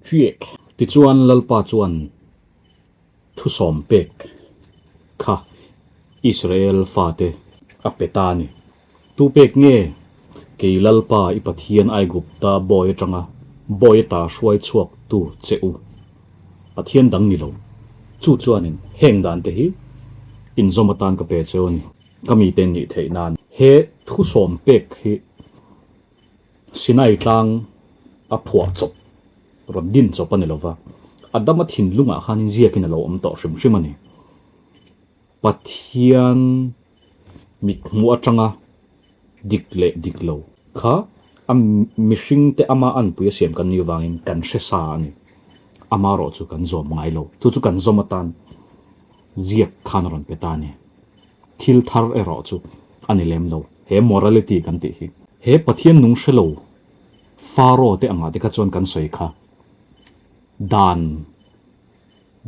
Chiek. Tichuan Lalpa chuan thusawm pek kha Israel fate a pe ta a ni. Tu pek nge? Kei Lalpa i Pathian Aigupta bawi atanga bawi ata hruai chhuak tu che u. Pathian dang ni lo. Chu chuanin heng dan te hi inzawm atan ka pe cheu a ni. Ka mite nih theih nan. He thusawm pek hi Sinai tlang a phuah chawp, rawn din chawp a ni lo va, Adama thinlungah khanin ziakin a lo awm tawh hrim hrim a ni. Pathian mithmuh atanga dik leh dik lo kha a mihringte ama anpui a siam kan nih vangin kan hre sa a ni. Ama erawh chu kan zawm ngai lo. Chu chu kan zawm atan ziak khan a rawn pe ta a ni. Thil thar erawh chu a ni lem lo. He morality kan tih hi. He Pathian nung hre lo Pharaoh te angah te kha chuan kan sawi kha dan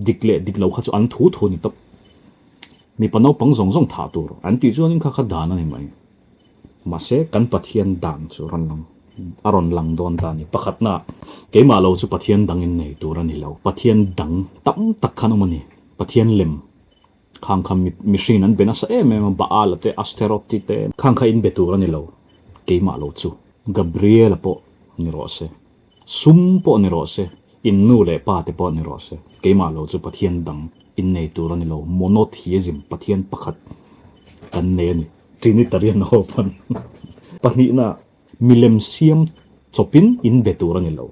dik leh dik lo kha chu an thu thu a ni tawp. Mipa naupang zawng zawng thah tur an tih chuanin kha kha dan a ni mai. Mahse kan Pathian dan chu rawn lang a rawn lang dawn ta a ni. Pakhatna keimah lo chu Pathian dangin nei tur a ni lo. Pathian dang tam tak khan awm a ni. Pathian lem Khang kha mihringin an be nasa em em a, Baal-a te, Ashteroth-i te. Khang kha in be tur a ni lo, keimah lo chu. Gabriel-a pawh ni rawh se, sum pawh ni rawh se, in nu leh pa te pawh ni rawh se, keimah lo chu Pathian dang in nei tur a ni lo, monotheism, Pathian pakhat kan nei a ni. Trinitarian ho pawn pahnihna milem siam chawpin in be tur a ni lo.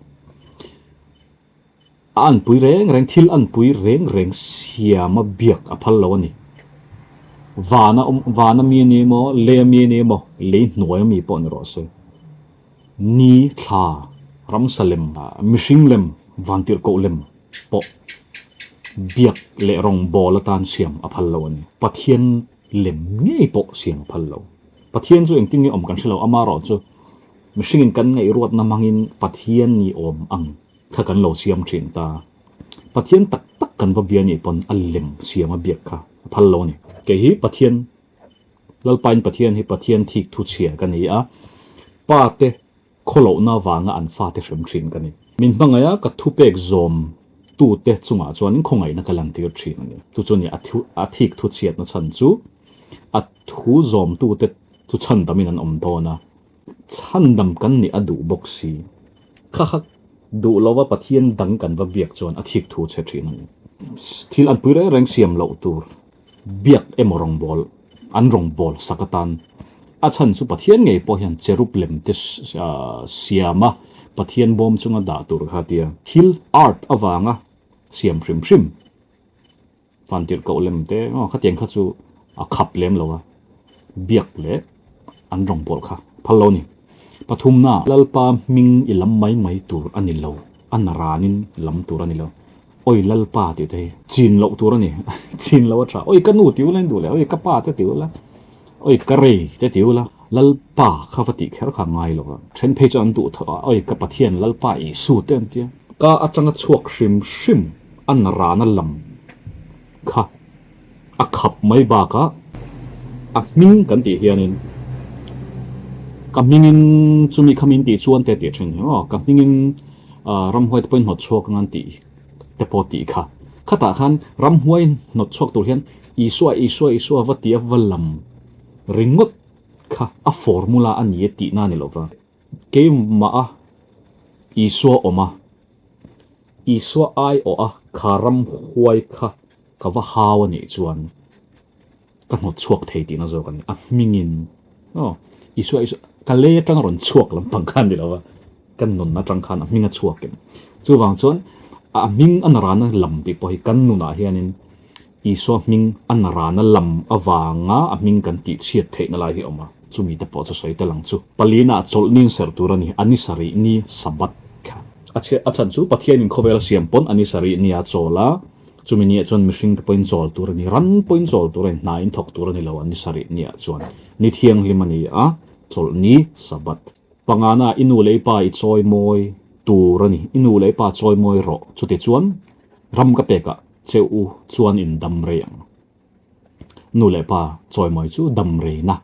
A anpui reng reng, thil anpui reng reng siama biak a phal lo a ni. Vana awm, vana mi a ni emaw, lei a mi a ni emaw, lei hnuai a mi pawh ni rawh se. Ni, thla, ramsa lem, mihring lem, vantirhkoh lem pawh biak leh rawngbâwl atan siam a phal lo a ni. Pathian lem ngei pawh siam a phal lo. Pathian chu engtin nge awm kan hre lo, amaherawhchu mihringin kan ngaihruatna hmangin Pathian ni awm ang. Kha kan lo siam thin ta. Pathian tak tak kan va bia nih pawn a lem siam a biak kha a phal lo a ni. Kei hi Pathian, Lalpain Pathian hi Pathian thik thu chhia ka ni a, pa te khawlohna vanga an fate hrem thin ka ni. Min hmangaih a ka thupek zawm tu te chungah chuanin khawngaihna ka lantir thin a ni. Chu chu ni a thu a thik thu chhiatna chhan chu a thu zawm tu te chu chhandamin an awm dawn a. Chhandam kan nih a duh bawk si. Kha kha duh lova Pathian dang kan va biak chuan a thik thu che thin a ni. Thil an pui reng reng siam loh tur biak emaw rawngbâwl an rawngbâwl sak atan a chhan chu Pathian ngei pawh hian cherub lem te siam a Pathian bawm chunga dah tur kha tia thil art avanga siam hrim hrim. Vantirhkoh lem te aw khatiang kha chu a khap lem lo a, biak leh an rawngbâwl kha phal lo a ni. Pathumna, Lalpa hming i lam mai mai tur a ni lo, a naranin lam tur a ni lo. Awi Lalpa tih te hi chin loh tur a ni, chin loh a tha. Awi ka nu ti ula in duh leh, awi ka pa te ti ula, awi ka rei te ti ula, Lalpa kha va tih kher kha a ngai lo a. Then phei chu an duh tho a, awi ka Pathian Lalpa Isu te an ti a. Ka atanga chhuak hrim hrim. A narana lam kha a khap mai bakah a hming kan tih hianin ka hmingin chumi kha min tih chuan te tih thin hi maw ka hmingin ramhuai te pawhin hnawt chhuak ang an tih te pawh tih kha khatah khan ramhuai hnawt chhuak tur hian Isua Isua Isua va tih a va lam ringawt kha a formula a ni e tihna a ni lova keimah a Isua awm a. Isua aiawh a kha ramhuai kha ka va hau a nih chuan ka hnawt chhuak thei tihna zawk a ni. A hmingin aw Isua Isua ka lei atanga rawn chhuak lampang kha a ni lo va, ka nun atang khan a hming a chhuak em. Chuvang chuan a hming a narana lam tih pawh hi kan nunah hianin Isua hming a narana lam avanga a hming kan tih chhiat theihna lai hi a awm a, chumi te pawh chu sawi tel ang chu. Palina chawlhning serh tur a ni, a ni sarih ni Sabbath kha. A chhiat a chhan chu Pathianin khawvel a siam pawn a ni sarih nia chawl a, chumi niah chuan mihring te pawhin chawl tur a ni, ran pawhin chawl tur a ni, hna in thawk tur a ni lo a ni sarih niah chuan ni thianghlim a ni a, chawlhni Sabbath. Pangana i nu leh i pa i chawi mawi tur a ni, i nu leh i pa chawi mawi rawh, chutichuan ram ka pekah Che u chuan in dam rei ang. Nu leh pa chawimawi chu dam reina.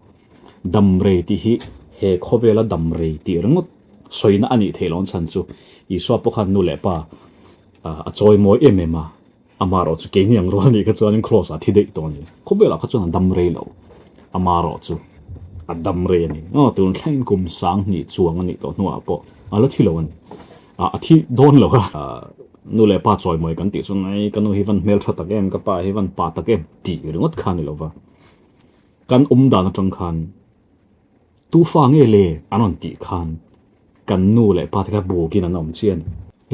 Dam rei tih hi he khawvela dam rei tih ringawt sawina a nih theih loh chhan chu Isua pawh khan nu leh pa. A chawimawi em em a, amaherawh chu keini ang rual nih kha chuanin Kraws ah thi daih tawh a ni. Khawvelah kha chuan a dam rei lo, amaherawh chu a dam rei a ni. Aw, tun thlengin kum 2000 chuang a nih tawh hnuah pawh a la thi lo a ni. A thi dawn lo a. Nu leh pa chawimawi kan tih chuan ei ka nu hi van hmeltha tak em, ka pa hi van pa tak em tih ringawt kha a ni lo va. Kan awm dan atang khan Tu fa nge le? an rawn tih khan kan nu leh pa te kha bukin an awm chian.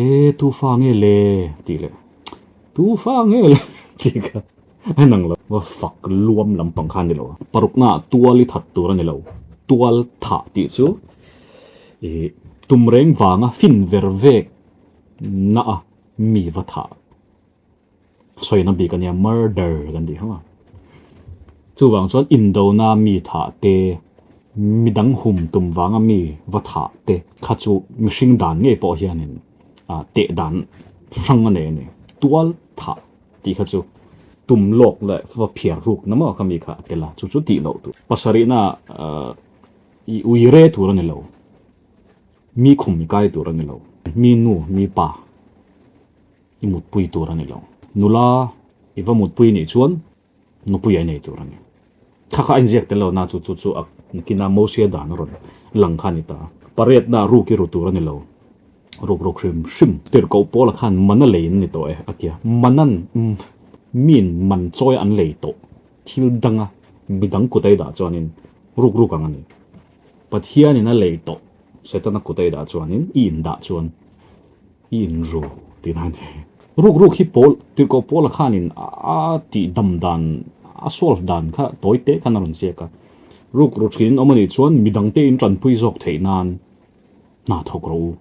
E, tu fa nge le? tih leh Tu fa nge le? tih kha a nang lo. Va fak luam lampang kha a ni lo. Parukna ah tual i that tur a ni lo. Tual thah tih chu i tum reng vanga fin ver vek na a mi va thah. Sawina bik a nia, murder kan tih kha. Chuvang chuan indona mi thah te, midang hum tum vanga mi va thah te kha chu mihring dan ngei pawh hianin teh dan hrang a nei a ni. Tual thah tih kha chu tum lawk leh va phiar ruk na maw kha mi kha a tel a, chu chu tih loh tur. Pasarihna i ui re tur a ni lo, mi khum i kai tur a ni lo, mi nu, mi pa. I mutpui tur a ni lo. Nula i va mutpui nih chuan nupui a nei tur a ni. Kha kha a inziak tel lo na chu chu chu a nakina Mosia dan a rawn lang kha a ni ta. Pariatna ruk i ru tur a ni lo. Ruk ruk hrim hrim. Tirhkoh Paula khan man a lei an ni tawh e a tia. Manan miin man chawi an lei tawh thil danga midang kut a i dah chuanin ruk ruk ang a ni. Pathianin a lei tawh Setana kut a i dah chuanin i indah chuan I inru tih dan che. Ruk ruk hi pawl tirhkoh Paula khanin a tih dam dan a solve dan kha tawi te khan a rawn ziak a. Ruk ru thin in awm a nih chuan midangte in tanpui zawk theih nan hna thawk rawh u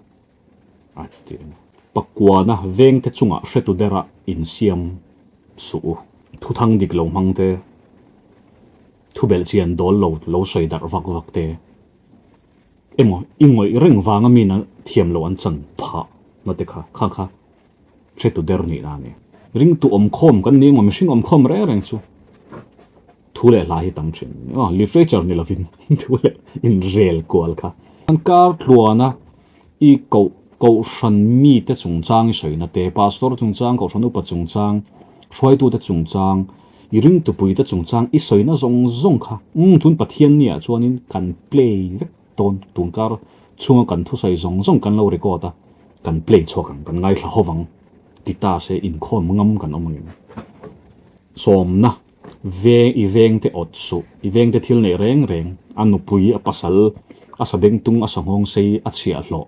a ti a ni. Pakuana vengte chungah hretu dera insiam suh u. Thuthang dik lo hmang te, thubelh chian dawl lo lo sawi darh vak vak te. Emaw, i ngawih reng vanga mi na thiam lo an chan phah na te kha, kha kha hretu der nih na a ni. Ringtu awmkhawm kan ni emaw, mihring awmkhawm reng reng chu thu leh hla hi tam thin. Aw, literature ni lovin thu leh inrel kual kha. An kar tluana i koh kohhran mite chungchang i sawina te, pastor chungchang, kohhran upa chungchang, hruaitute chungchang, I ringtupuite chungchang i sawina zawng zawng kha umm tun Pathian ni ah chuanin kan play vek dawn, tunkar chhunga kan thusawi zawng zawng kan lo record a, kan play chhuak ang, kan ngaithla ho vang ti ta se inkhawm ngam kan awm angem? Sawmna, Veng i vengte awt suh, i vengte thil neih reng reng, a nupui, a pasal, a sabengtung, a sanghawng sei, a chhiahhlawh,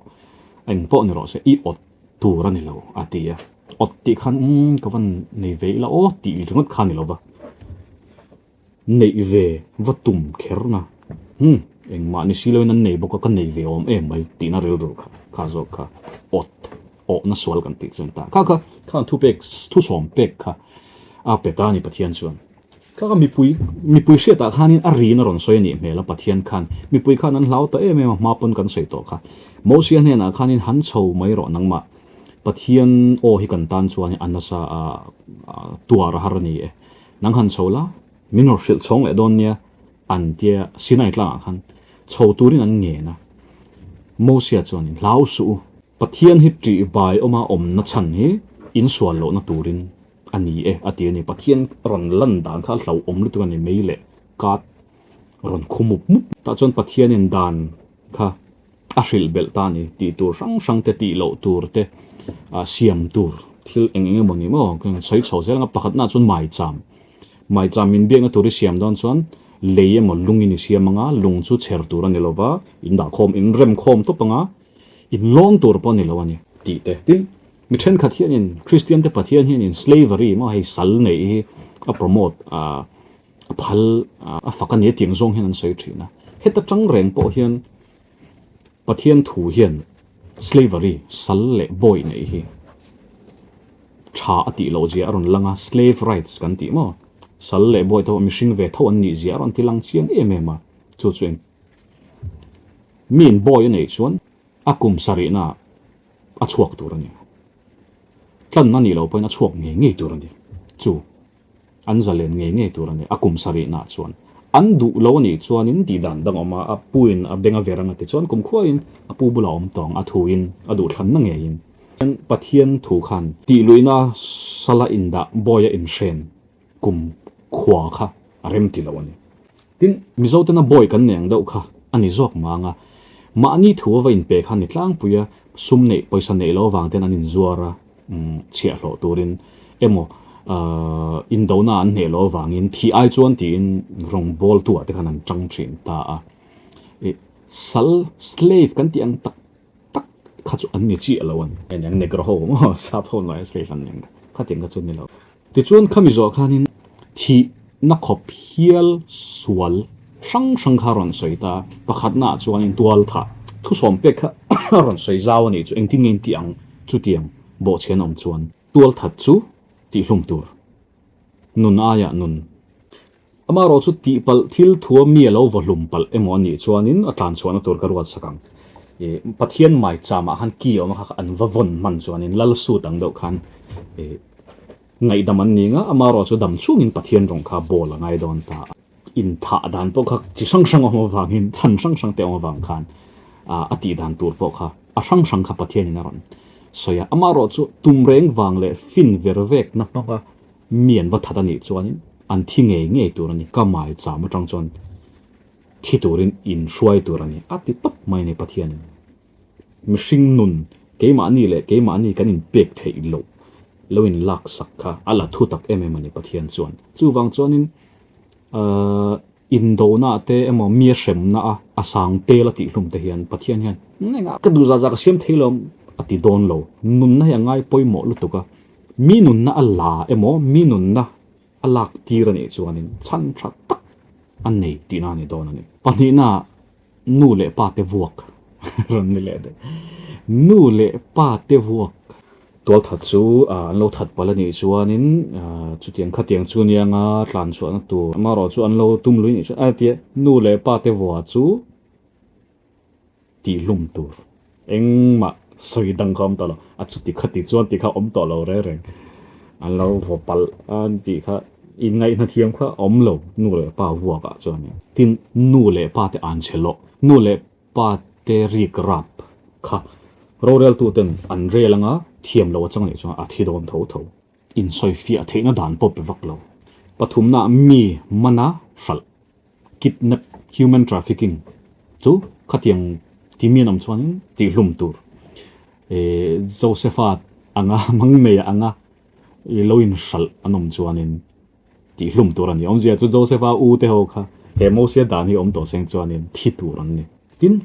engpawh ni rawh se, i awt tur a ni lo a ti a. Awt tih khan umm ka van nei ve ila aw tih ringawt kha a ni lo va, neih ve va tum kher na umm engmah ni si loin an nei bawk a ka nei ve awm em mai tihna rilru kha kha zawk kha awt awhna sual kan tih chuan ta kha kha khan thu pek thu sawm pek kha a pe ta a ni Pathian chuan. Kha kha mipui mipui hriatah khanin a rin a rawn sawi a nih hmel a Pathian khan mipui khan an hlau ta em em a hma pawn kan sawi tawh kha Mosia hnenah khanin han chho mai rawh nangmah Pathian aw hi kan tan chuan a nasa a tuar a har a ni e nang han chho la min rawn hrilh chhawng leh dawn nia an tia Sinai tlangah khan chho turin an ngen a Mosia chuanin hlau suh u Pathian hi ṭih bai awma awmna chhan hi insual lohna turin A ni e, a ti a ni. Pathian rawn lan dan kha a hlauhawm lutuk a ni mei leh kat rawn khu mup mup. Tah chuan Pathianin dan kha a hrilh belh ta a ni. Tih tur hrang hrang te, tih loh tur te, siam tur thil eng eng emaw ni maw sawi chho zel ang a. Pakhatnaah chuan maicham. Maicham min biakna tur i siam dawn chuan lei emaw lungin i siam ang a, lung chu chher tur a ni lo va, in dahkhawm, in remkhawm tawp ang a, in lawn tur pawh a ni lo a ni. Tih te. Tin, Mi thenkhat hianin Kristian te Pathian hianin slavery maw hei sal neih hi a promote a a phal a fak a ni a tiang zawng hian an sawi thin a. Heta tang reng pawh hian Pathian thu hian slavery sal leh bawi neih hi tha a tih loh zia a rawn lang a, slave rights kan tih maw sal leh bawi te pawh mihring ve tho an nih zia a rawn ti lang chiang em em a, chu chu eng miin bawi a neih chuan a kum sarihna a chhuak tur a ni. Tlan a nih loh pawhin a chhuak ngei ngei tur a ni. Chu an zalen ngei ngei tur a ni. A kum sarihnaah chuan an duh lo a nih chuanin tih dan dang a awm a, a puin a beng a ver ang a ti chuan kumkhuain a pu bulah a awm tawng a thuin a duhthlanna ngeiin. Pathian thu khan tihluihna sala indah bawia inhren kum khua kha a rem ti lo a ni. Tin, Mizo tena bawi kan nei ang deuh kha a ni zawk mang a, mahni thu a va inpe kha ni tlangpui a, sum neih, pawisa neih loh avang ten an inzuar a, chhiahhlawh turin emaw indona an hneh loh avangin thih ai chuan tiin rawngbawltu ah te khan an tang thin ta a. Sal, slave, kan tih ang tak tak kha chu an ni chiah lo a ni. Eng negro ho maw sap ho hnuaia slave an ni ang khatiang kha chu an ni lo. Tichuan khami zawh khanin thihna khawp hial sual hrang hrang kha a rawn sawi ta a, pakhatna ah chuanin tual thah thusawm pek kha a rawn sawi zau a nih chu engtin nge intih ang chutiang bawhchhian awm chuan tual that chu tihhlum tur nun aiah nun Amaherawh chu tihpalh thil thua mi a lo vaw hlum palh emaw a nih chuanin a tlan chhuahna tur ka ruat sak ang. Ih Pathian maicham ah khan ki a awm a kha an va vawn hman chuanin lal sut ang deuh khan ih ngaihdam an ni nga, amaherawh chu dam chungin Pathian rawng kha bawl a ngai dawn ta a. Inthah dan pawh kha chi hrang hrang a awm avangin chhan hrang hrang te a awm avang khan a tih dan tur pawh kha a hrang hrang kha Pathianin a rawn sawi a. Amaherawh chu tum reng vang leh fin ver vekna hmanga Mi an va that a nih chuanin an thi ngei ngei tur a ni, ka mai cham atang chuan thi turin in hruai tur a ni, a ti tawp mai a ni Pathianin. Mihring nun keimahni leh keimahni kan inpek theih loh lo in laksak kha a la thu tak em em a ni Pathian chuan. Chuvang chuanin ahh indona te emaw mi a hremna a a sang tel a tih hlum te hian Pathian hian engah ka duh zah zah ka siam thei lo a ti dawn lo, nunna hi a ngai pawimawh lutuk a. Mi nunna a la emaw, mi nunna a lak tir a nih chuanin chhan tha tak a nei tihna a ni dawn a ni. Pahnihna, nu leh pa te vuak rawn ni leh daih. Nu leh pa te vuak. Tualthat chu an lo that palh a nih chuanin chutiang khatiang chu nia nga tlan chhuahna tur amaherawh chu an lo tum lui nih chuan a tia nu leh pa te vua chu tihhlum tur engmah sawi dang kha awm tawh lo, a chuti khati chuan tih kha awm tawh lo reng reng, an lo vaw palh a tih kha inngaihna thiam kha awm lo nu leh pa vuak ah chuan tin nu leh pa te an chhe lawh, nu leh pa te rik rap kha rorel tu ten an rel anga thiam lo a chang nih chuan a thi dawn tho tho. Insawifiah theihna dan pawh pe vak lo. Pathumna mi mana hralh. Kidnap, human trafficking, chu khatiang ti mi an awm chuanin tihhlum tur eh Josepha anga Mangneia anga i lo inhralh an awm chuanin tihhlum tur a ni. Awmzia chu Josepha u te ho kha he Mosia dan hi awm tawh seng chuanin thi tur an ni. Tin,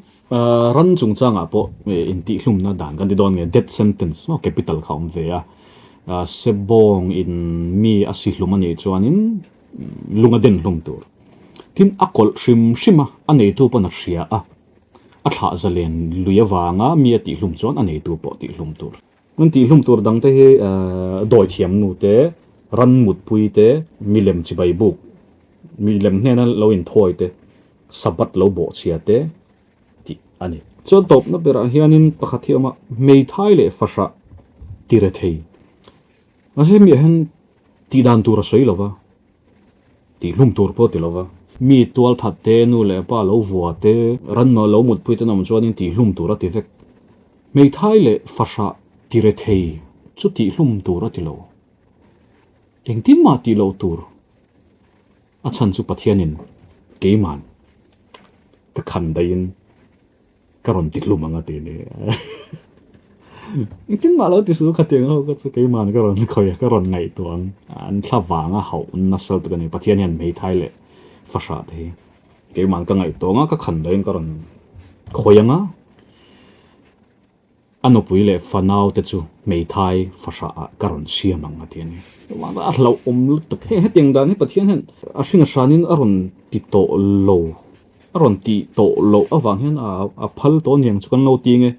ran chungchangah pawh intihhlumna dan kan ti dawn nge death sentence maw capital kha awm ve a, sebawng in mi a sihlum a nih chuanin lung a den hlum tur. Tin, a kawlh hrim hrim a, a neitu pawn a hria a, a thlah zalen lui avanga mi a tihhlum chuan a neitu pawh tihhlum tur. An tihhlum tur dangte hi dawithiam nu te, ran mutpui te, milem chibai buk, milem hnena lo inthawi te, Sabbath lo bawhchhia te tih a ni. Chuan tawpna berah hianin pakhat hi a awm a, hmeithai leh fahrah tire thei. Mahse hemiah hian tih dan tur a sawi lo va, tih hlum tur pawh a ti lo va. Mi tual that te, nu leh pa lo vua te, rannawl lo mutpui te an awm chuanin tih hlum tur a ti vek. Hmeithai leh fahrah ti rethei chu tih hlum tur a ti lo. Engtin mah tih loh tur a chhan chu Pathianin keiman ka khan daihin Ka rawn ti hlum ang a ti ni. Engtin mah lo ti suh khatiang ho kha chu keiman ka rawn khawih a, ka rawn ngaihtuah ang. An thla vanga hauh nasa lutuk a ni. Pathian hian hmeithai leh fahrah te hi keiman ka ngaihtuah ang a, ka khan dahin ka rawn khawih ang a. A nupui leh fanau te chu hmeithai fahrah ah ka rawn siam ang a ti a ni. A hlauhawm lutuk. Hei hetiang dan hi Pathian hian a hring a hranin a rawn ti tawh lo. A rawn tih tawh loh avang hian a phal tawh aniang chu kan lo ti nge.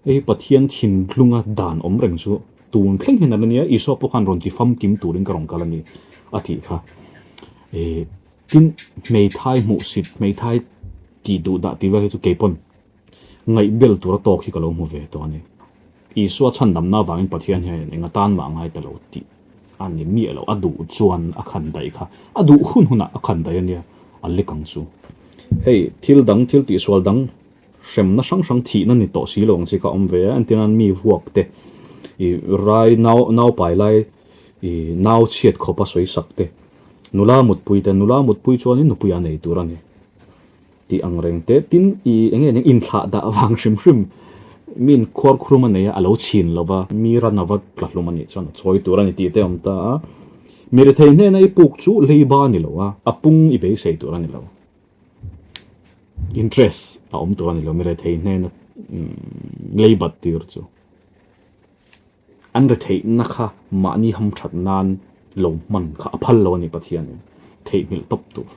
Hei hi Pathian thinlunga dan awm reng chu tun thleng hian a la nia, Isua pawh khan rawn ti famkim turin ka rawn kal a ni a tih kha. Tin, hmeithai hmuhsit, hmeithai tih duh dah tih vel hi chu keipawn Ngaihbel tura tawk hi ka lo hmu ve tawh a ni. Isua chhandamna avangin Pathian hian eng atan mah a ngai ta lo tih a ni miah lo. A duh chuan a khan daih kha. A duh hun hunah a khan daih a nia, a lek ang chu. Hei, thil dang, thil tihsual dang, hremna hrang hrang thihna ni tawh si lo ang chi kha a awm ve a. Entirnan mi vuak te, I rai nau nau pai lai i nau chhiat khawpa sawi sak te, nula mutpui te, nula mutpui chuanin nupui a nei tur a ni tih ang reng te, tin i eng nge eng inthlah dah vang hrim hrim mi inkhuar khrum a nei a, a lo chhin lo va, mi ran a va tla hlum a nih chuan a chawi tur a ni tih te a awm ta a. Mi rethei hnena i puk chu leiba a ni lo a, a pung i beisei tur a ni lo. Interest a awm tur a ni lo, mi rethei hnena leibat tir chu. An retheihna kha mahni hamthat nan lo hman kha a phal lo a ni Pathianin theihnghilh tawp tur.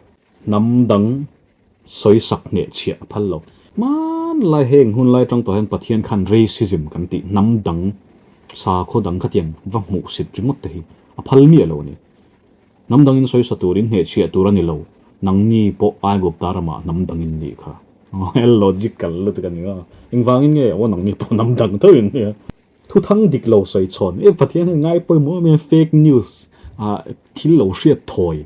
Hnam dang sawisak hnehchhiah a phal lo. Hmanlai heng hun lai atang tawh hian Pathian khan racism kan tih hnam dang sakhaw dang khatiang va hmuhsit ringawt te hi a phal miah lo a ni. Hnam dangin sawisa turin hnehchhiah tur a ni lo, nangni pawh Aigupta ramah hnam dangin nih kha. Logical lutuk a ni a, engvangin nge aw nangni pawh hnam dang tho in nia. Thuthang dik lo sawi chhawn, e Pathian hian ngai pawimawh em em fake news ah thil lo hriat thawi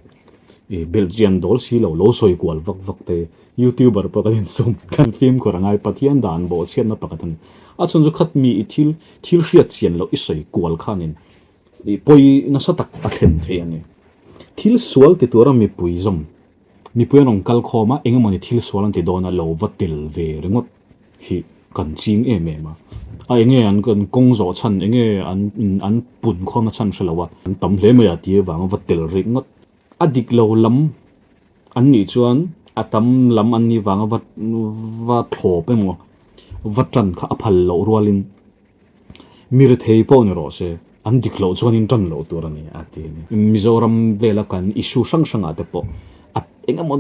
i belhchian dawl si lo, lo sawi kual vak vak te, youtuber pawh kan insum kan fimkhur a ngai, Pathian dan bawhchhiatna pakhat a ni. A chhan chu khat mi i thil thil hriat chian loh i sawi kual khanin I pawi nasa tak a thlen thei a ni. Thil sual ti tura mipui zawm, mipui an rawn kal khawm a, eng emawni thil sual an ti dawn a, lo va tel ve ringawt hi kan ching em em a. A enge an kawng zawh chhan, enge an an pun khawmna chhan hre lo a, an tam hle mai a ti avanga va tel ringawt. A dik lo lam an nih chuan a tam lam an nih vanga va va thlawp emaw va tan kha a phal loh rualin Mi rethei pawh ni rawh se, an dik loh chuan in tan loh tur a ni, a ti a ni. Mizoram vela kan issue hrang hrangah te pawh a eng emaw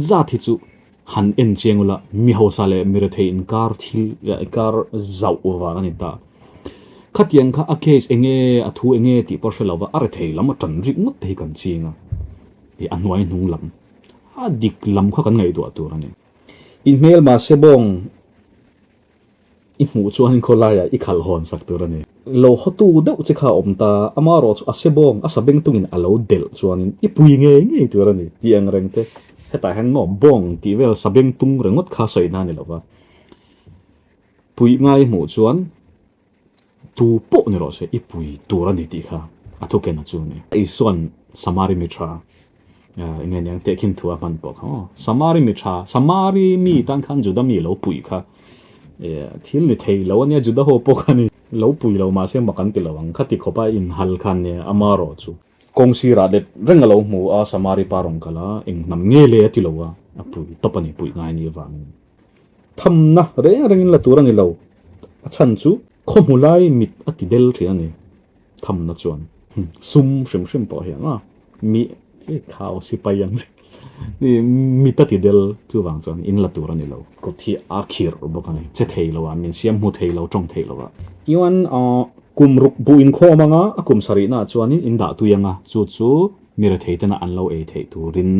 zat hi chu han en chiang ula, mi hausa leh mi rethei inkar thil inkar zauh vang a ni ta. Khatiang kha a case eng nge, a thu eng nge tih pawh hre lova a rethei lam a tan rik ngawt te hi kan ching a, a hnuai hnung lam, a dik lam kha kan ngaihtuah tur a ni. Inhmel mahse bawng. I hmuh chuan khawlaiah i khalh hawn sak tur a ni. Lo hawtu deuh che kha a awm ta, amarawh chu a se bawng, a sa beng tungin a lo delh chuanin i pui ngei ngei tur a ni tih ang reng te. Hetah hian maw bawng tih vel sa beng tung ringawt kha sawi na a ni lo va. Puih ngai hmuh chuan Tu pawh ni rawh se, i pui tur a ni tih kha a thukena chu a ni. Isua'n Samari mi tha eng nge niang tehkhin thu a hman pawh kha aw. Samari mi tha, Samari mi tan khan Juda mi lo pui kha thil ni thei lo a nia, Juda ho pawh kha ni lo pui lo mahse mak an ti lo ang kha ti khawp a inhal khan nia amarawh chu. Kawng sirah let reng a lo hmu a, Samari pa rawn kal a, eng hnam nge le a ti lo a, a pui tawp a ni, puih ngai ni avangin. Thamna reng rengin la tur a ni lo. A chhan chu khaw hmu lai mit a ti del thin a ni. Thamna chuan sum hrim hrim pawh hian a mi khau sipai ang mit a ti del chuvang chuan in la tur a ni lo. Kut hi a khirh bawk a ni. Che thei lo a, min siam hmu thei lo, tawng thei lo a. Chuan kum ruk buh inkhawm anga a kum sarihnaah chuanin in dah tui anga chu chu mi rethei tena an lo ei theih turin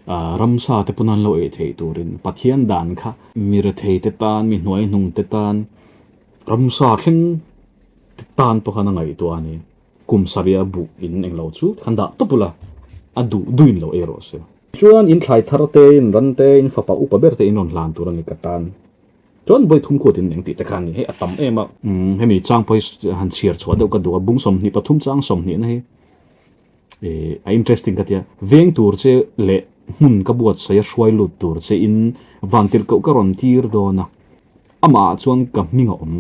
Ramsa te pawn an lo ei theih turin Pathian dan kha mi rethei te tan, mi hnuaihnung te tan, ramsa thleng te tan pawh khan a ngaihtuah a ni. Kum sarih a buh in englo chu khan dah tawp ula, a duh duh in lo ei rawh se. Chuan in thlai thar te, in ran te, in fapa upa ber te in rawn hlan tur a ni ka tan. Chuan vawi thum khuat in eng tih te kha a ni. Hei a tam em a. Hemi chang pawh hi han chhiar chhuah deuh ka duh a, bung 23 chang 20 na hi. Eh, a interesting ka tia. Veng tur che leh hmun ka buatsaih a hruai lut tur che in vantirhkoh ka rawn tir dawn a. Amah ah chuan ka hming a awm.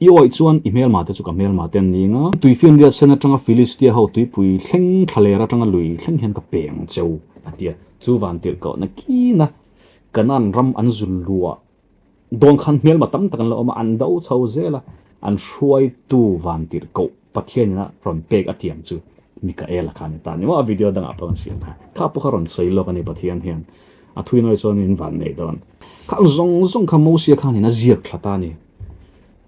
I awih chuan i hmelma te chu ka hmelma te an ni anga. Tuifianriat sen atanga Filistia ho tuipui thleng thlaler atanga lui thleng hian ka peng cheu a tia. Chu vantirhkoh na kina Kanan ram an zul luah Dawn khan hmelma tam tak an lo awm a, an do chho zel a, an hruaitu vantirhkoh Pathianin a rawn pek a tiam chu Mikaela kha a ni ta ni maw? A video dangah pawh an siam kha. Kha pawh kha rawn sawi lawk a ni Pathian hian a thui nawi chuan in van nei dawn. Kha zawng zawng kha Mosia khanin a ziak thla ta a ni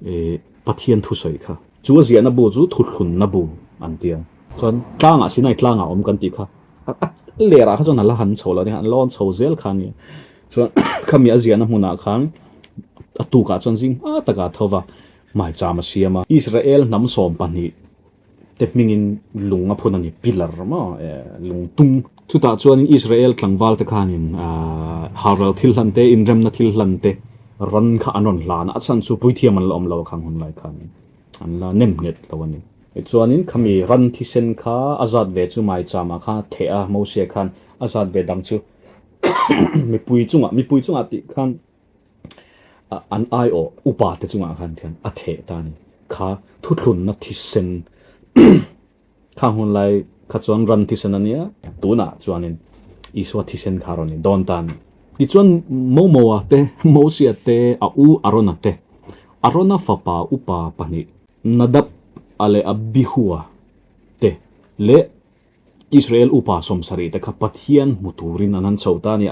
e Pathian thusawi kha. Chu a ziahna bu chu thuthlunna bu an ti a. Chuan tlangah Sinai tlangah awm kan tih kha a lerah kha chuan a la han chho lo a ni, an lawn chho zel kha a ni. Chuan khami a ziahna hmunah khan a tukah chuan zing hma takah a tho va, maicham a siam a. Israel hnam 12 te hmingin lung a phun a ni, pillar maw, lung tung. Chutah chuanin Israel tlangval te khanin halral thil hlan te, inremna thil hlan te ran kha an rawn hlan a, a chhan chu puithiam an la awm lo a khang hun lai khanin. An la nem nghet lo a ni. Tichuanin khami ran thisen kha a zat ve chu maicham ah khan a theh a, Mosia khan a zat ve dang chu mipui chungah, mipui chungah tih khan an aiawh upa te chungah khan khian a theh ta a ni. Kha thuthlunna thisen Khang hun lai kha chuan ran thisen a nia, tunah chuanin Isua thisen kha a rawn in dawn ta a ni. Tichuan Momoa te, Mosia te, a u Arona te, Arona fapa upa pahnih Nadab-a leh Abihua te leh Israel upa 70 te kha Pathian hmu turin an han chho ta a ni.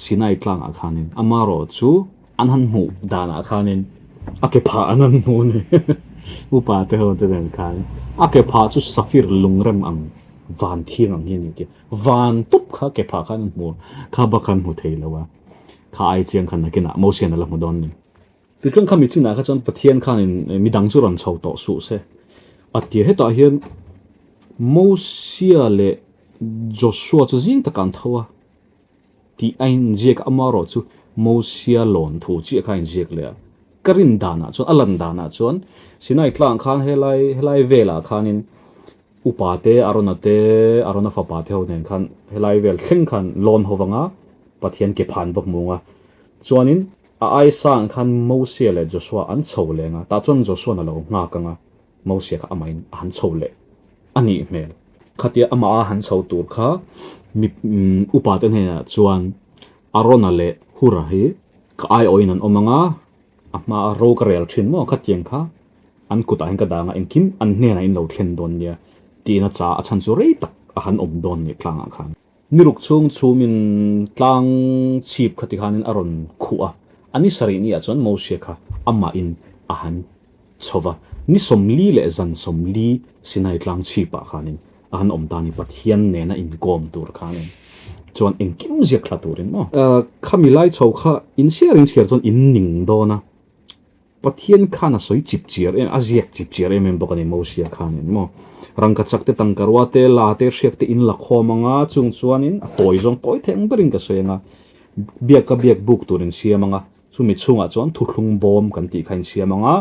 Sinai tlangah khanin amarawh chu An han hmuh danah khanin a ke phah an han hmu a ni. Upa te ho te nen khan a ke phah chu safir lungrem ang van thiang ang hi a ni tih van tup kha ke phah khan an hmu a, kha bak khan hmu thei lo a, kha ai chiang khan nakinah Mosian a la hmu dawn a ni. Tichuan kha mi chinah kha chuan Pathian khanin midang chu rawn chho tawh suh se a ti a, hetah hian Mosia leh Joshua chu zing takah an tho a. Tih a inziak a, amarawh chu Mosia lawn thu chiah kha a inziak leh a. Ka rin danah chuan, a lan danah chuan Sinai tlang khan helai helai velah khanin upa te, Arona te, Arona fapa te ho nen khan helai vel thleng khan lawn ho vanga Pathian ke phan va hmung a. Chuanin a aisangah khan Mosia leh Joshua an chho leng a, tah chuan Joshua'n a lo nghak ang a. Mosia kha amahin a han chho leh a nih hmel. Khatia amah a han chho tur kha mi upa te hnenah chuan Arona leh Hura hi ka aiawhin an awm ang a, a hmaa ro ka rel thin maw khatiang kha an kutah hian ka dang a, engkim an hnenah in lo thlen dawn nia tiin a cha a chhan chu rei tak a han awm dawn nih tlangah khan. Ni ruk chhung chhumin tlang chhip kha tikhanin a rawn khuh a, a ni sarih niah chuan Mosia kha amahin a han chho va, ni 40 leh zan 40 Sinai tlang chhipah khanin a han awm ta a ni, Pathian nena inkawm tur khanin chuan engkim ziak thla turin maw. Khami lai chho kha inchhiar inchhiar chuan in ning dawn a, Pathian khan a sawi chip chiar em, a ziak chip chiar em em bawk a ni Mosia khanin maw. Rangkachak te, tangkarua te, la te, hriak te in la khawm ang a, chung chuanin a tawi zawng tawi thei ang berin ka sawi ang a, biak ka biak buk tur in siam ang a, chumi chhungah chuan thuthlung bawm kan tih kha in siam ang a,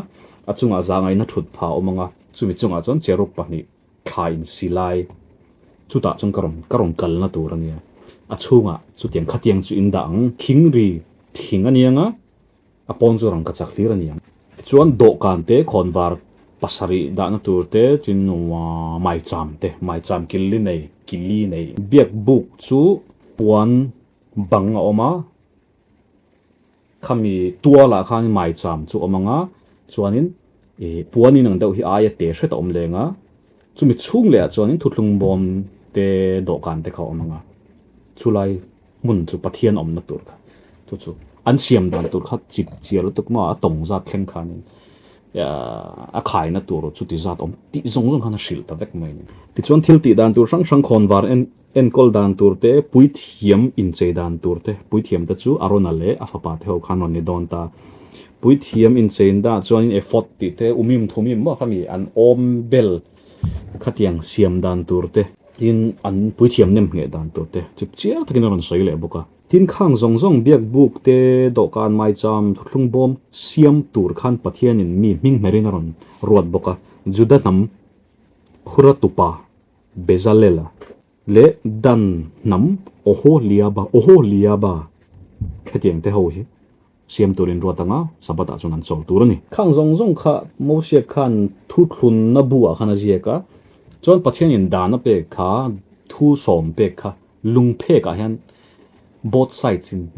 a chungah zahngaihna thut pha a awm ang a, chumi chungah chuan cherub pahnih thla in si lai, chutah chuan ka rawn ka rawn kalna tur a nia, a chhungah chutiang khatiang chu in dah ang, thing ri thing a nia ang a. A pawn chu rangka chak hlir a ni ang. Tichuan dawhkan te, khawnvar pasarih dahna tur te, tin maicham te, maicham killi nei, kili nei. Biak buk chu puan bang a awm a, khami tualah khan maicham chu a awm ang a, chuanin ih puan in ang deuh hi aia te hret a awm leng a, chumi chhung lehah chuanin thuthlung bawm te, dawhkan te kha a awm ang a, chulai. Hmun chu Pathian awmna tur kha chu chu an siam dan tur kha chip chiar lutuk maw a tawng zat thleng khanin a khaina tur chuti zat awm tih zawng zawng khan a hrilh ta vek mai a ni. Tichuan thil tih dan tur hrang hrang khawnvar en enkawl dan tur te, puithiam inchei dan tur te, puithiam te chu Arona leh a fapa te ho khan rawn ni dawn ta. Puithiam inchein dah chuanin ephod tih te, umim thumim maw khami an awm bel khatiang siam dan tur te, Tin, an puithiam nem ngheh dan tur te chip chiang takin a rawn sawi leh bawk a. Tin, khang zawng zawng biak buk te, dawhkan maicham, thuthlung bawm siam tur khan Pathianin mi hming hmerin a rawn ruat bawk a. Juda hnam Hura tupa Bezalela leh Dan hnam Oholiaba, Oholiaba, khetiang te ho hi Siam turin ruat anga Sabbath-ah chuan an chawl tur a ni. Khang zawng zawng kha Mosia khan thuthlunna buah khan a ziak a, chuan Pathianin dan a pek kha thu sawm pek kha lungphekah hian both sides in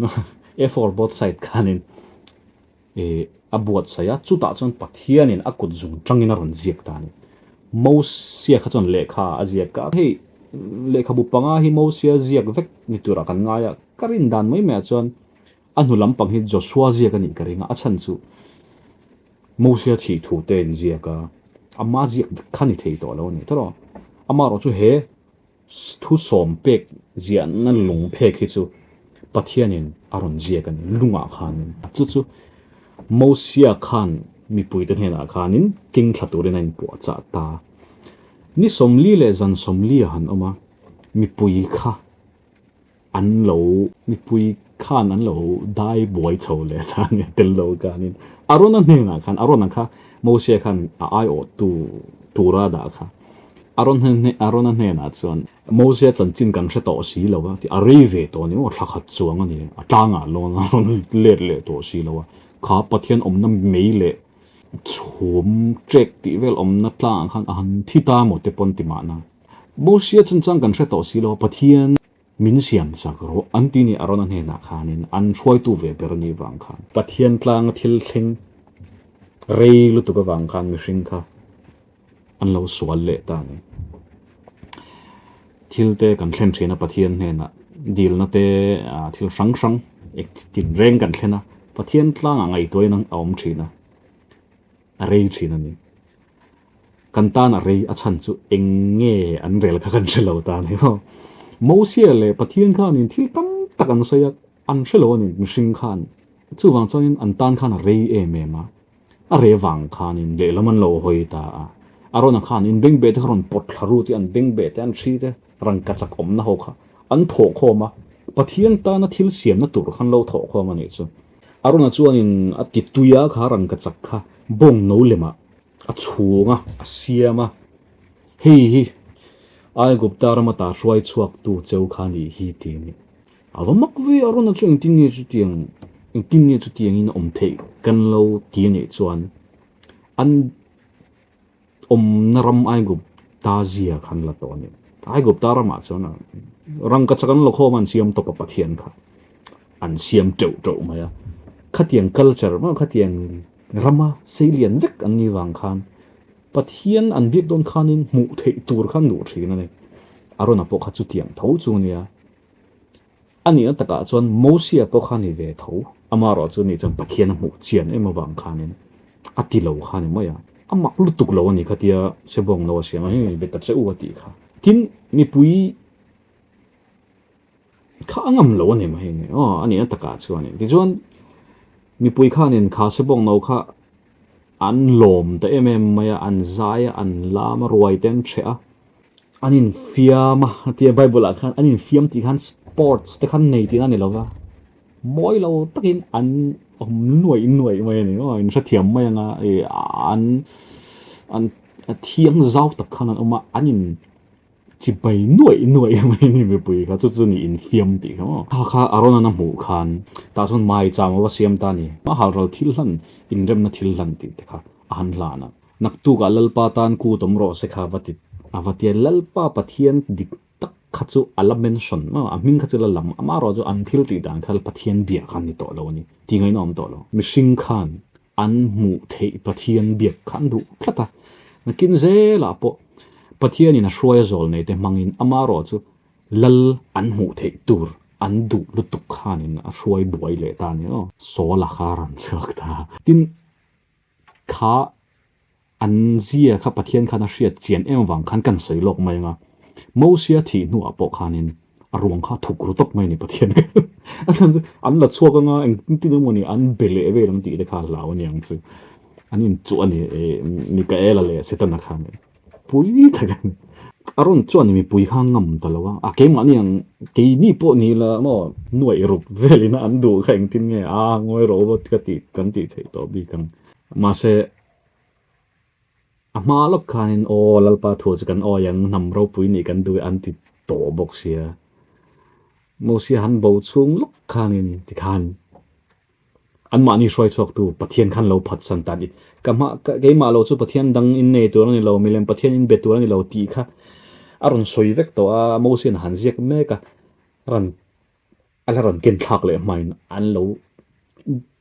A4 both side khanin ih a buatsaih a, chutah chuan Pathianin a kut zung tangin a rawn ziak ta a ni. Mosia kha chuan lehkha a ziak a, hei lehkhabu panga hi Mosia ziak vek ni turah kan ngai a, ka rin dan mai maiah chuan A hnu lampang hi Joshua ziak a nih ka ring a, a chhan chu Mosia thih thu te in ziak a, ama ziak vek kha ni thei tawh lo a ni tawrh aw. Amaherawh chu he thu sawm pek ziahna lung phek hi chu Pathianin a rawn ziak a ni, lungah khanin. Chu chu Mosia khan mipuite hnenah khanin keng thla turin a inpuahchah ta. Ni 40 leh zan 40 a han awm a, mipui kha An lo mipui khan an lo dai buai chho leh ta a nia tel lo khanin Arona hnenah khan Arona kha Mosia khan a aiawhtu tura a dah kha. Aron Arona hnenah chuan Mosia chanchin kan hre tawh si lo a, a rei ve tawh a ni maw, thla khat chuang a ni, a tlangah lawn a rawn let leh tawh si lo a, kha Pathian awmna mei leh chhum ṭek tih vel awmna tlangah khan a han thi ta maw te pawn ti mahna. Mosia chungchang kan hre tawh si lo a, Pathian min siam chak rawh an ti ni Arona hnenah khanin an hruaitu ve ber a nih vang khan. Pathian tlanga thil thleng rei lutuk avang khan mihring kha an lo sual leh ta a ni. Thil te kan thlen thin a Pathian hnenah dilna te thil hrang hrang ek tin reng kan thlen a, Pathian tlangah ngaihtuahin a awm thin a, a rei thin a ni. Kan tan a rei a chhan chu eng nge an rel kha kan hre lo ta a ni maw. Mosia leh Pathian khanin thil tam tak an sawi a, an hre lo a ni mihring khan. Chuvang chuanin an tan khan a rei em em a. A reh vang khanin lehlam an lo hawi ta a, Arona khan in bengbeh te kha rawn pawt thla ru tih an bengbeh te an hri te rangka chak awmna ho kha an thawh khawm a, Pathian tana thil siamna tur khan lo thawh khawm a nih chu. Arona chuanin a ti tui a kha rangka chak kha bawng no lemah a chhung a, a siam a, hei hi Aigupta rama ta hruai chhuaktu cheu kha nih hi ti a ni. A va mak ve a, Rona chu engtin nge chutiang, engtin nge chutiangin a awm theih kan lo ti a nih chuan an awmna ram Aigupta zia kha an la tawh a ni. Aigupta ramah chuan rangkachak an la khawm a, an siam tawp a Pathian kha an siam teuh teuh mai a. Khatiang culture maw khatiang rama seilian vek an nih vang khan Pathian an biak dawn khanin hmuh theih tur kha an duh thin a ni. Arona pawh kha chutiang tho chu a nia. A nihna takah chuan Mosia pawh kha ni ve tho, amaherawh chu ni chuan Pathian a hmuh chian em avang khanin a ti lo kha ni mai a, a mak lutuk lo a ni khatia Sebawng lo a siam a, hei be ta che u a tih kha. Tin, mipui kha a ngam lo a ni mai ni, aw a nihna takah chuan tichuan mipui khanin kha Sebawng no kha an lawm ta em em mai a, an zai a, an lam a, ruai te an ṭheh a. An infiam a, a tia Bible ah khan an infiam tih khan sports te khan nei tihna a ni lo va, mawi lo takin an awm nuaih nuaih mai a ni maw, in hrethiam mai anga ih an an thiang zau tak khan an awm a, an in chibai nuaih nuaih mai a ni mipui kha chu chu ni infiam tih kha maw. Kha kha Aaron-a'n a hmuh khan tah chuan maicham a va siam ta a ni, a halral thil hlan inremna thil hlan tih te kha a han hlan a. Naktukah Lalpa tan kut awm rawh se kha va ti a va tia Lalpa Pathian dik tak kha chu a la mention maw a hming kha chu la lam amah erawh chu an thil tih dan kha Pathian biak kha an ni tawh lo a ni tih ngaihna awm tawh lo. Mihring khan an hmuh theih Pathian biak kha an duh tlat a, nakin zelah pawh Pathianin a hruai a zawl nei te hmangin amah erawh chu Lal an hmuh theih tur an duh lutuk khanin a hruai buai leh ta a ni aw. Sawl a kha rawn chhuak ta. Tin, Kha an zia kha Pathian khan a hriat chian em avang khan kan sawi lawk mai anga, Mosia thih hnuah pawh khanin a ruang kha thuk ru tawp mai a ni Pathian khan. A chhan chu an la chhuak anga engtin emaw ni an be leh vel ang tih te kha a hlau a niang chu. An inchuh a ni Mikaela leh Setana khan. Pui tak a ni. A rawn chuan mipui kha ngam ta lo a, a keimahni ang keini pawh ni la maw nuaih ruk velin an duh kha engtin nge a ngawi rawh u ka tih kan tih theih tawh bik ang. Mahse a hma lawk khanin aw Lalpa thu chu kan awi ang hnam ropui nih kan duh e an ti tawh bawk sia. Mosia han bo chhung lawk khanin tikhan Anmahni hruai chhuaktu Pathian khan lo phatsan ta a ni. Ka hma, keimah lo chu Pathian dang in nei tur a ni lo, milem Pathian in be tur a ni lo tih kha a rawn sawi vek tawh a, Mosian a han ziak mek a, rawn a la rawn ken thlak leh hmain an lo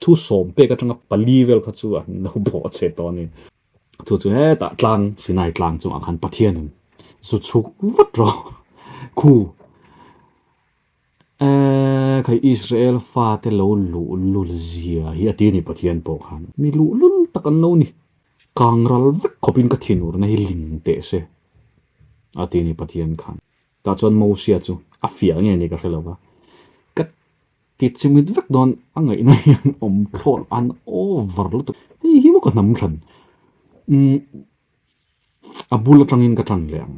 thu sawm pek atanga pali vel kha chu an lo bawh che tawh a ni. Chu chu hetah tlang, Sinai tlang chungah khan Pathianin zu chhuk vat rawh khu. Eee khai Israel fate lo luhlul zia hi a ti a ni Pathian pawh khan mi luhlul tak an lo ni. Kang ral vek khawpin ka thinurna hi ling teh se a ti a ni Pathian khan. Tah chuan Mosia chu a fiah nge ni ka hre lo va, ka ti chimit vek dawn a ngaihna hian awm thlawt an over lutuk. Hei hi maw ka hnam thlan. Umm a bul atangin ka tan leh ang.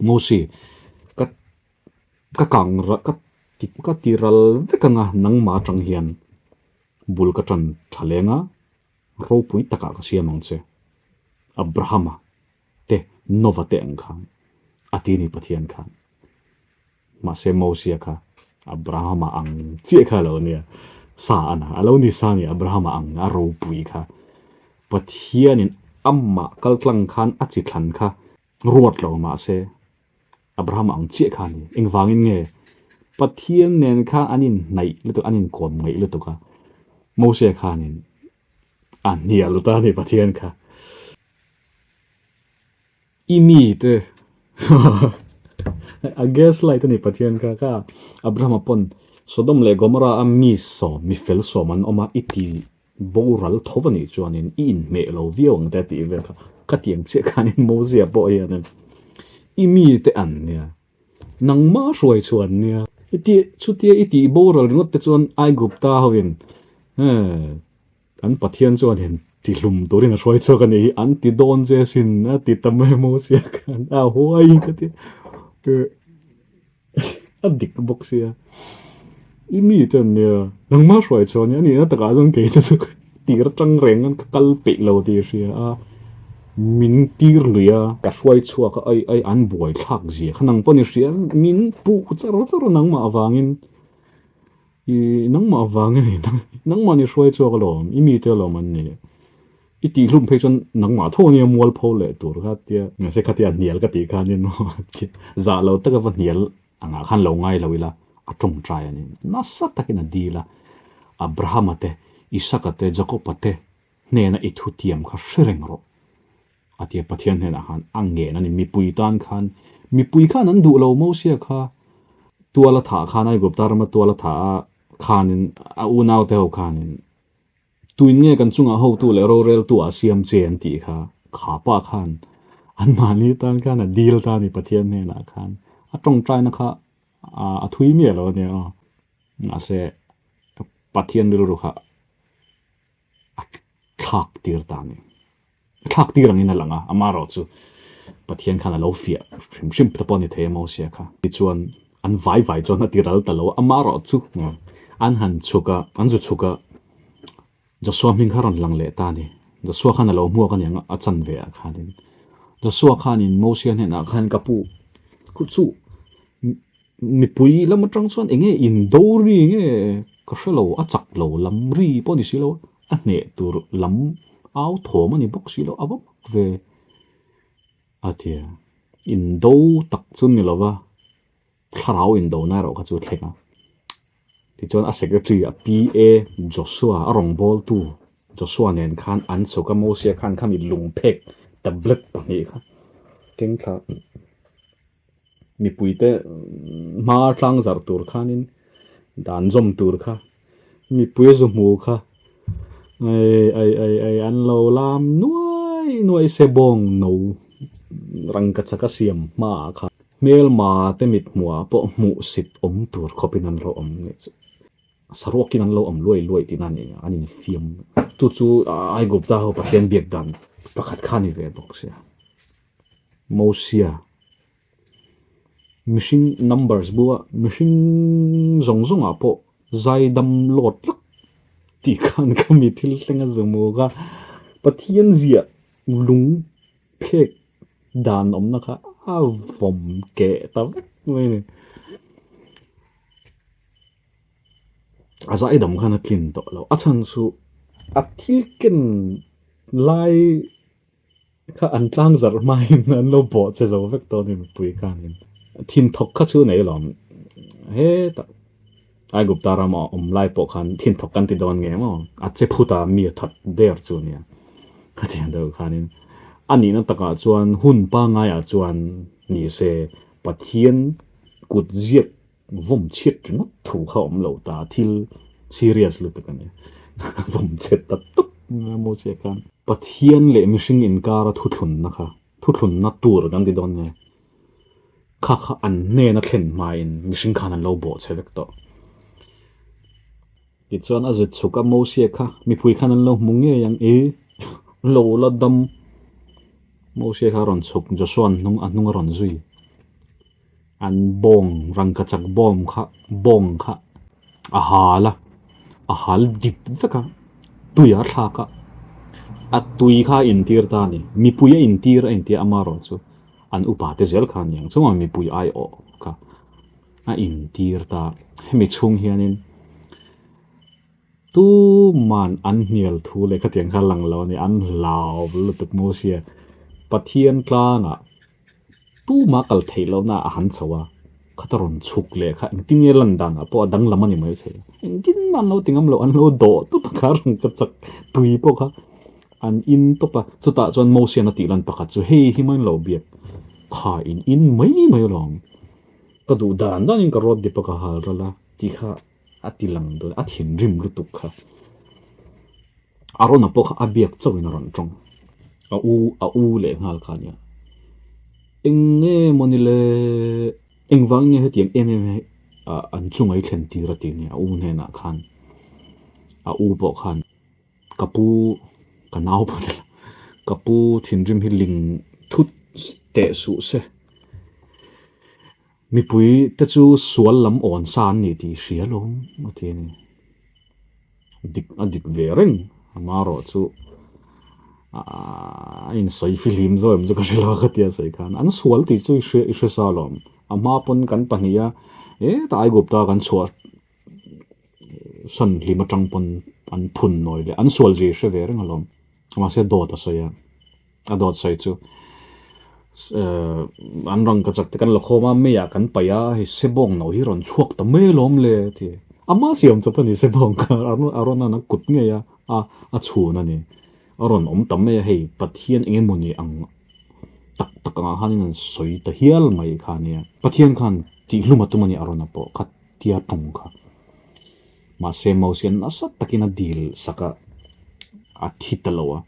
Mosi ka Ka kang ka ti ka ti ral vek anga nangmah atang hian bul ka tan tha leng a. Ropui takah ka siam ang che. Abrahama te, Nova te ang khan a ti ni Pathian khan. Mahse Mosia kha Abrahama ang chiah kha a lo nia, sa a na a lo ni sa ni Abrahama ang a ropui kha. Pathianin amah kaltlang khan a chi thlan kha ruat lo mahse Abrahama ang chiah kha a ni. Engvangin nge Pathian nen kha an inhnaih lutuk, an inkawm ngaih lutuk a, Mosia khanin a hnial ta a ni Pathian kha. I mi te a gaslight a ni Pathian kha kha Abrahama pawn Sodom leh Gomorrah a mi sawm mi fel sawm an awm a i ti boral tho a nih chuanin i inhmeh lo viau ang te a tih vel kha ka tiang chiah khanin Mozia pawh hianin i mi te an nia nangmah hruai chhuan nia i tih chutia i tih boral ringawt te chuan Aigupta hovin eh An Pathian chuan in tihlum turin a hruai chhuak a nih hi, an ti dawn che asin a ti ta mai Mosia khan a huai ka ti a dik bawk sia. I mi te an nia, nangmah hruai chhuah a nia, a nihna takah chuan kei te chu tir atang reng an ka kal peih lo tih a hria a, min tir lui a, ka hruai chhuak a, ai ai an buai thlak zia kha nang pawh ni hria, min puh char char a nangmah avangin. I nangmah vang a ni, nangmah ni hruai chhuak alawm, i mite alawm an ni. I tihhlum phei chuan nangmah tho ania mualpho leh tur kha tia. Mahse khatia hnial ka tih khanin maw zah lo taka va hnial angah khan lo ngai lo ila a tawngtai a ni. Nasa takin a dil a, Abrahama te, Isaka te, Jakoba te hnena i thutiam kha hre reng rawh. A tia Pathian hnenah khan a ngen a ni. Mipui tan khan, mipui khan an duh lo Mosia kha tual a thah khan Aigupta rama tual a thah a khanin a unaute ho khanin tuin nge kan chungah hotu leh roreltu ah siam che an tih kha kha pa khan anmahni tan khan a dil ta a ni Pathian hnenah khan a tawngtaina kha a thui miah lo a nia aw. Mahse Pathian rilru kha a thlak tir ta a ni. A thlak tir angin a lang a, amaherawh chu Pathian khan a lo fiah hrim hrim ta pawh a ni thei a Mosia kha. Tichuan an vai vai chuan a ti ral ta lo a, amaherawh chu an han chhuk a, an zu chhuk a, Joshua hming kha a rawn lang leh ta a ni. Joshua khan a lo hmuak a niang a chanve ah khanin. Joshua khanin Mosia hnenah khan ka pu chu Mipui lam atang chuan eng nge indo ri nge ka hre lo, a chak lo lam ri pawh a ni si lo, a hneh tur lam au thawm a ni bawk si lo, a va mak ve a ti a. Indo tak chu ni lova, thlarau indona erawh kha chu a thleng a. Tichuan a secretary a PA Joshua a rawngbawltu Joshua nen khan an chhuk a, Mosia khan khami lungphek tablet pahnih kha keng thla. Mipuite hma tlang zarh tur khanin dan zawm tur kha mipui zu hmu kha ei ei ei ei an lo lam nuai nuai se bawng no rangka chaka siam hmaah kha hmelma te mit hmuhah pawh hmuh sit awm tur khawpin an lo awm nih chu saruakin an lo awm luai luai tihna a ni an infiam chu chu Aigupta ho Pathian biak dan pakhat kha a ni ve bawk sia. Mosia mihring numbers bua mihring zawng zawng ah pawh zaidam lawt lak tih khan ka mi thil thleng a zumu kha Pathian ziah lung phek dan awmna kha a vawm keh ta vek mai a ni. A zaidam khan a tlin tawh lo a chhan chu a thil ken lai. Kha an tlang zarh hmain an lo bawh che zo vek tawh a ni mipui khanin. Thin thawk kha chu nei lawm hetah Aigupta rama awm lai pawh khan thin thawk kan ti dawn nge maw a che phut a mi a that der chu nia khatiang deuh khanin a nihna takah chuan hun pangaiah chuan ni se Pathian kut ziak Vawm chhiat ringawt thu kha awm lo ta, thil serious lutuk a ni. Vawm chhiat ta tawp mai a maw chiah khan. Pathian leh mihring inkara thuthlunna kha, thuthlunna tur kan ti dawn nge, kha kha an hnena thlen hmain mihring khan an lo bawh chhe vek tawh. Tichuan a zet chhuk a Mosia kha mipui khan an lo hmu ngei ang i lo la dam. Mosia kha a rawn chhuk, Joshua hnung a hnung a rawn zui. An bawng rangkachak bawm kha bawng kha a hal a, a hal dip vek a, tui a thlak a. A tui kha a intir ta a ni. Mipui a intir a intia amarawh chu an upa te zel kha a ni ang chuan mipui aiawh kha a intir ta. Hemi chhung hianin tuman an hnial thu leh khatiang kha lang lo a ni. An hlau lutuk Mosia Pathian tlangah Tuma kal theih lohna a han chho a, khata rawn chhuk leh kha engtin nge lan danah pawh a danglam a ni mai thei. Engtin mah an lo ti ngam lo, an lo dawh tawp a kha rawn ka chak tui pawh kha an in tawp a. Chutah chuan Mosian a tih lan pakhat chu hei hi main lo biak kha in in mai mai alawm, ka duh dan danin ka rawt dip a ka hal ral a tih kha a ti lang dawn, a thinrim lutuk kha. Arona pawh kha a biak chauhin a rawn tawng. A u, a u leh nghal kha a nia. Eng nge maw ni le? Engvang nge hetiang em em hi an chunga i thlen tir a ti nia a u hnenah khan. A u pawh khan ka pu, ka nau pawh ni lo, ka pu thinrim hi ling thut teh suh se. Mipui te chu sual lam awn sa an ni tih i hria lo a ti a ni. Dik a dik ve reng amarawh chu a insawi fihlim zawk em chu ka hre lo a ka tia sawi khan an sual tih chu i hre i hre sa alawm. A hma pawn kan pahnih a hetah Aigupta kan chhuah san hlim atang pawn an phun nawi leh an sual zia i hre ve reng alawm. Mahse dawt a sawi a. A dawt sawi chu an rang ka chak te kan la khawm a, meiah kan paih a, hei sebawng no hi rawn chhuak ta mai alawm le a ti. Ama siam chawp a ni sebawng kha a rawn a kut ngei a, a chhun a ni. A rawn awm ta mai a, hei Pathian eng emaw ni ang tak tak angah khanin an sawi ta hial mai kha a nia. Pathian khan tihhlum a tum a ni a rawn a pawh kha tia tawng kha. Mahse Mosian nasa takin a dil sak a, a thi ta lo a.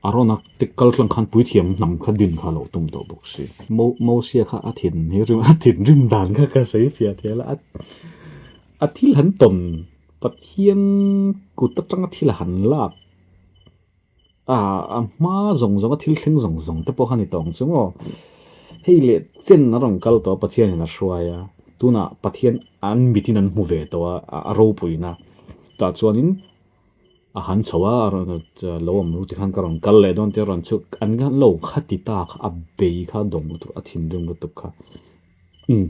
Arona te kal tlang khan puithiam hnam kha din kha a lo tum tawh bawk si. Mo Mosia kha a thin hi rim a thinrim dan kha ka sawi fiah thei a, a thil han tawn Pathian kut atanga thil a han lak A a hma zawng zawng a thil thleng zawng zawng te pawh kha ni tawh ang chu maw. Hei leh chen a rawn kal tawh a Pathianin a hruai a, tunah Pathian an mitin an hmu ve tawh a, a ropuina tah chuanin a han chho a, a rawn lo awm ru tikhan ka rawn kal leh dawn tia rawn chhuk an lo kha ti ta kha a bei kha a dawng lutuk a thinrim lutuk kha. Umm.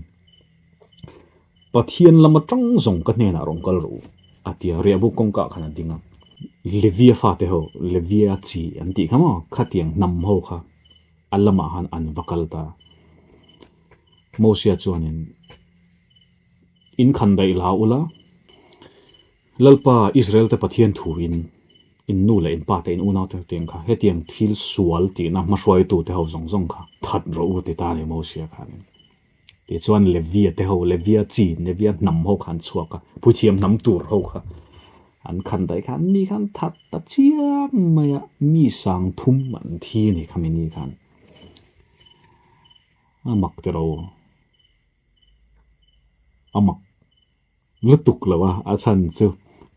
Pathian lam atang zawng ka hnenah rawn kal rawh u, a ti a, Riahbuk kawngka ah khan a ding a. Levia fate ho, Levia chi an tih kha maw, khatiang hnam ho kha a lamah khan an va kal ta. Mosia chuanin, In khan daih la ula, Lalpa Israel te Pathian thuin in nu leh in pa te in unau te tiang kha hetiang thil sual tihna hmahruaitu te ho zawng zawng kha that rawh u ti ta a ni Mosia khanin. Tichuan Levia te ho, Levia chi, Levia hnam ho kha an chhuak a, Puithiam hnam tur ho kha an khan daih khan mi khan that ta chiam mai a, mi sang thum an thi a ni khami ni khan. A mak tiro. A mak. Lutuk lo a, a chhan chu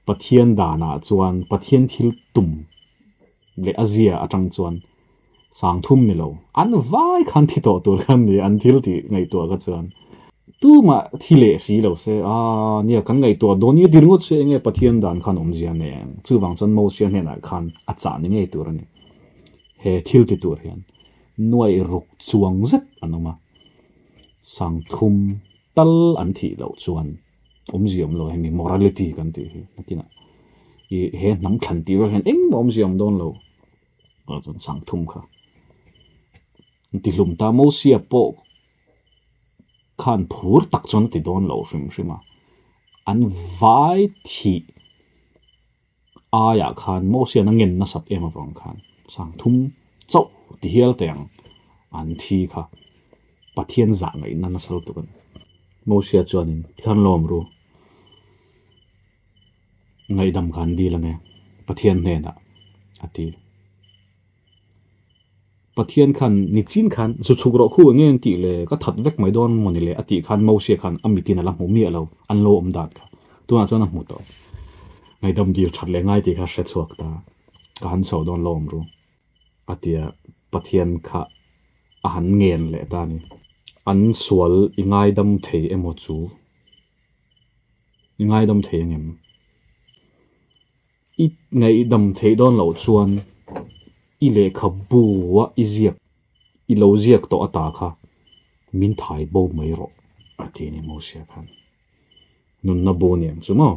Pathian danah chuan Pathian thil tum leh a zia atang chuan sang thum ni lo, an vai khan thi tawh tur khan ni an thil tih ngaihtuah kha chuan tumah thi leh si lo se, aaa nia kan ngaihtuah dawn nia ti ringawt se enge Pathian dan khan awmzia nei ang, chuvang chuan Mosia hnenah khan a chah ni ngei tur a ni, he thil ti tur hian nuaih ruk chuang zet an awm a, sang thum Tal an thih loh chuan awmzia awm lo hemi morality kan tih hi nakinah i he hnam thlan tih vel hian engmah awmzia awm dawn lo ah chuan sang thum kha an ti hlum ta Mosia pawh khan phur tak chuan a ti dawn lo hrim hrim a an vai thih Aiah khan Mosian a ngen nasat em avang khan sang thum chauh ti hial teh ang an thi kha Pathian zah ngaihna nasa lutuk a ni. Mosia chuanin tikhan lawm ru ngaihdam kha an dil ange Pathian hnenah a ti. Pathian khan nichin khan zu chhuk rawh khu enge an tih le ka that vek mai dawn maw ni le a tih khan Mosia khan a mitin a la hmu miah lo an lo awm dan kha tunah chuan a hmu tawh ngaihdam dil that leh ngai tih kha hre chhuak ta ka han chho dawn lo awm ru a tia Pathian kha a han ngen leh ta a ni an sual i ngaidam thei emaw chu i ngaidam thei angem? I ngaihdam theih dawn loh chuan I lehkhabu-a i ziak, i lo ziak tawh ata kha min thai bo mai rawh, a ti a ni Mosia khan. Nunna bu ni ang chu maw?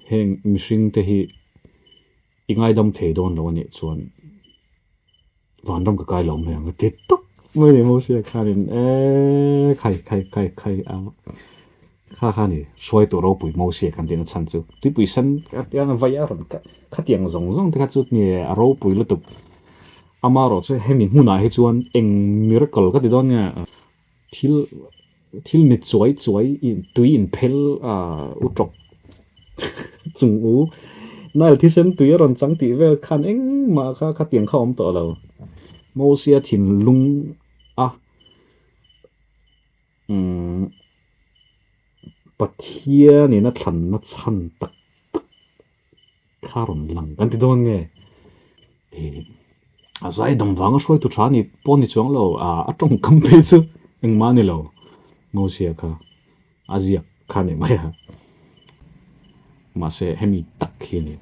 Heng mihringte hi i ngaidam thei dawn lo a nih chuan vanram ka kai lo mai ang a ti tawp mai a ni Mosia khanin e khai khai khai khai a kha kha ni hruaitu ropui Mosia kan tihna chhan chu tuipui sen a vai a rawn khatiang zawng zawng te kha chu nge a ropui lutuk amaherawh chu hemi hmunah hi chuan eng miracle ka ti dawn nge Thil thil mit chuai chuai tui in phel a u tawk chung u Nile thisen tui a rawn chang tih vel khan engmah kha khatiang kha awm tawh lo. Mosia thinlung a umm Pathianin a thlanna chhan tak tak Kha rawn lang kan ti dawn nge? Ih, a zaidam vanga hruaitu tha ni pawh ni chuang lo, a tawngkam phei chu engmah a ni lo. Mosia kha a ziak kha a ni mai a. Mahse, hemi tak hi a ni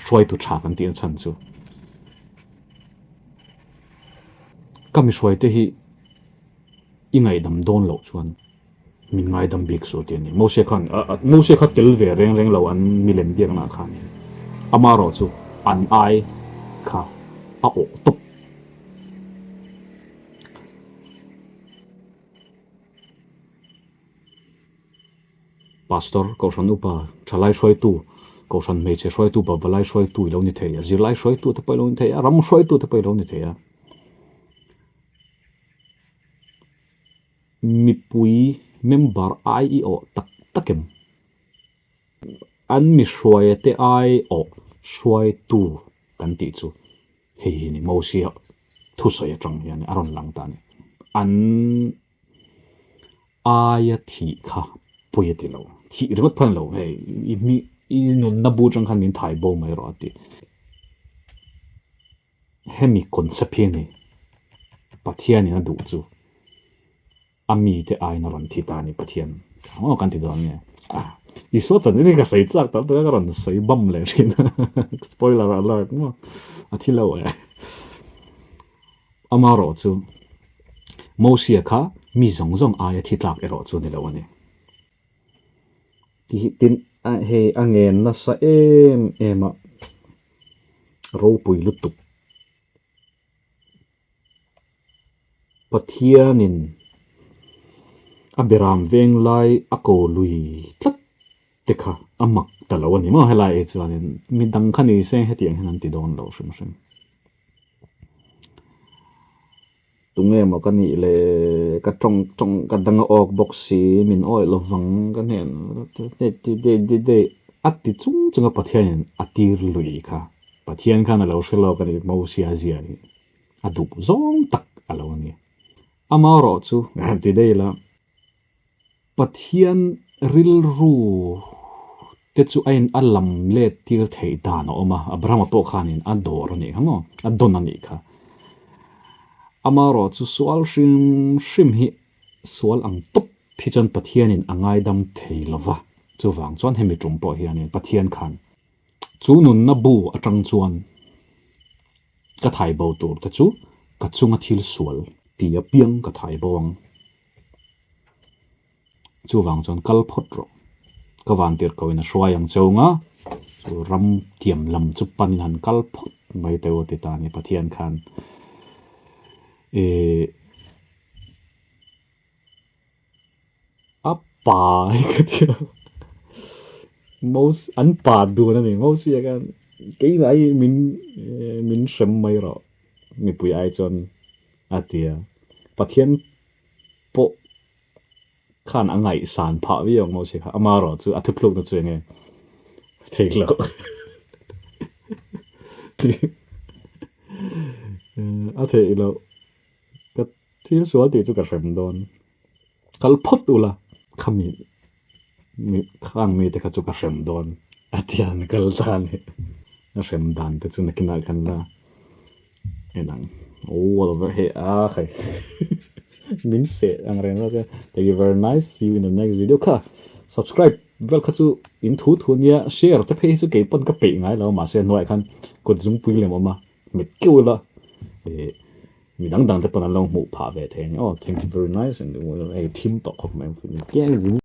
hruaitu tha kan tihna chhan chu. Ka mi hruaite hi i ngaihdam dawn loh chuan Min ngaidam bik suh tih a ni. Mose khan, Mose kha tel ve reng reng lo an milem biaknaah khanin amaherawh chu an ai kha a awh tawp. Pastor, Kohhran upa, thalai hruaitu, Kohhran hmeichhe hruaitu, babalai hruaitu i lo ni thei a, zirlai hruaitu te pawh i lo ni thei a, ram hruaitu te pawh i lo ni thei a. Mipui member ai i awh tak tak em? An mi hruaia te ai awh hruaitu kan tih chu hei hi ni Mosia thusawi atang hian a rawn lang ta a ni. An aia thih kha pawi a ti lo. Thih ringawt pawh a ni lo, hei i nunna bu atang khan min thai bo mai rawh a ti. Hemi concept hi a ni. Pathianin a duh chu a mite aiin a rawn thi ta a ni Pathian. Aw kan ti dawn nge. Ah, Isua chanchin hi ka sawi chak tam tak a, ka rawn sawi bam leh thin a. Spoiler alert maw? A thi lo e. Amaherawh chu Mosia kha mi zawng zawng aia thi tlak erawh chu a ni lo a ni. Tin, hei a ngen nasa em em a, ropui lutuk. Pathianin a beram veng lai a ko lui tlat te kha a mak ta lo a ni maw helai hi chuanin midang kha ni se hetiang hian an ti dawn lo hrim hrim. Tunge maw ka nih le ka tawng tawng ka dang a awk bawk si min awih lovang ka hnen a ti chung chung a Pathianin a tir lui kha Pathian khan a lo hre lawk a ni Mosia zia hi a duh zawng tak a lo a ni. Amaherawh chu ti daih ila. Pathian rilru te chu a in a lam let tir theih dan a awm a, Abrahama pawh khanin a dawr a nih kha maw, a dawn a nih kha. Amaherawh chu sual hrim hrim hi sual ang tawp hi chuan Pathianin a ngaidam thei lo va, chuvang chuan hemi tum pawh hianin Pathian khan chu nunna bu atang chuan ka thai bo tur te chu ka chunga thil sual ti apiang ka thai bo ang. Chuvang chuan kal phawt rawh. Ka vantir ko in a hruai ang cheu nga, chu ram tiam lam chu panin han kal phawt mai teh u ti ta a ni Pathian khan ih a pa hi ka ti a, Mos an pa dun a ni Mosia khan keimah hi min min hrem mai rawh mipui ai chuan a ti a, Pathian pawh khan a ngaihsan phah viau ang Mosia kha, amaherawh chu a thuthlukna chu enge theih loh a theih loh ka thil sual tih chu ka hrem dawn kal phawt ula khami mi khang mite kha chu ka hrem dawn a tiang kal ta a ni a hrem dan te chu nakinah khan la en ang oh hei a khai min seh ang reng reng a thank you very nice see you in the next video kha subscribe vel kha chu in thu thu ania share te phei hi chu kei pawn ka peih ngai lo mahse hnuaiah khan kut zungpui lem awm a. Hmet keuh ila ih mi dang dang te pawn an lo hmuh phah ve thei a ni aw thank you very nice and hei thim tawh khawp mai.